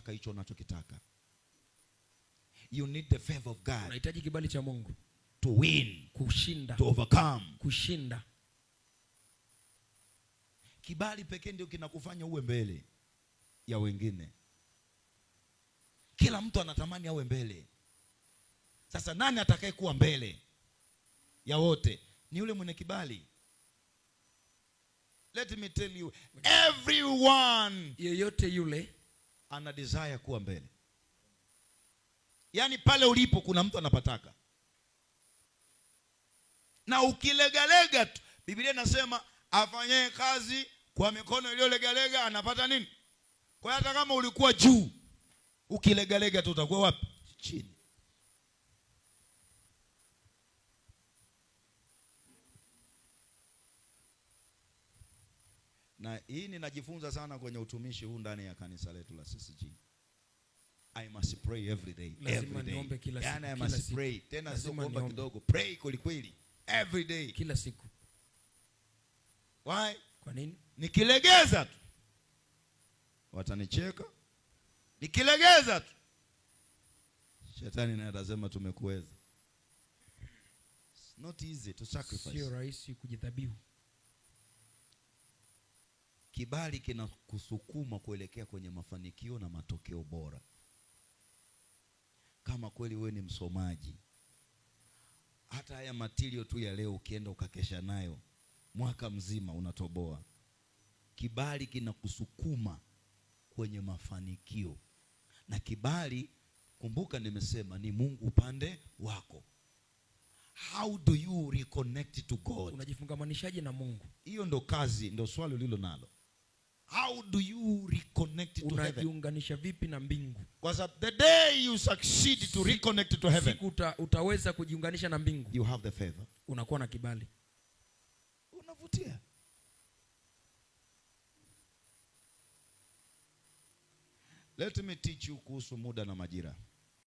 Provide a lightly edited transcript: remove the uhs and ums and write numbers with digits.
kukitaka hicho unachokitaka. You need the favor of God. Unahitaji kibali cha Mungu. To win. Kushinda. To overcome. Kushinda. Kibali pekee ndio kinakufanya uwe mbele ya wengine. Kila mtu anatamani awe mbele. Sasa nani atakayekuwa mbele ya wote? Ni yule mwenye kibali. Let me tell you, everyone, yeyote yule ana desire kuwa mbele. Yaani pale ulipo kuna mtu anapataka. Na ukilegalega tu, Biblia inasema afanye kazi kwa mikono iliyolegalega anapata nini? Kwa hiyo hata kama ulikuwa juu, ukilegalega tu utakuwa wapi? Chini. Na hii ninajifunza sana kwenye utumishi huu ndani ya kanisa letu la CCG. I must pray every day. Lazima niombe kila siku. Yani I must pray. Tena sio kuomba kidogo. Pray kweli kweli. Every day. Kila siku. Why? Kwa nini? Nikilegeza tu watanicheka. Nikilegeza tu shetani naye atasema tumekuweza. It's not easy to sacrifice. Sio rahisi kujidhabihu. Kibali kinakusukuma kuelekea kwenye mafanikio na matokeo bora. Kama kweli wewe ni msomaji, hata haya matilio tu ya leo ukienda ukakesha nayo mwaka mzima unatoboa. Kibali kinakusukuma kwenye mafanikio. Na kibali, kumbuka nimesema, ni Mungu upande wako. How do you reconnect to God? Unajifungamanishaje na Mungu? Hiyo ndo kazi, ndo swali ulilo nalo. How do you reconnect to heaven? Unajiunganisha vipi na mbingu? Kwa sababu the day you succeed to reconnect to heaven, siku utaweza kujiunganisha na mbingu, you have the favor. Unakuwa na kibali. Unavutia. Let me teach you kuhusu muda na majira.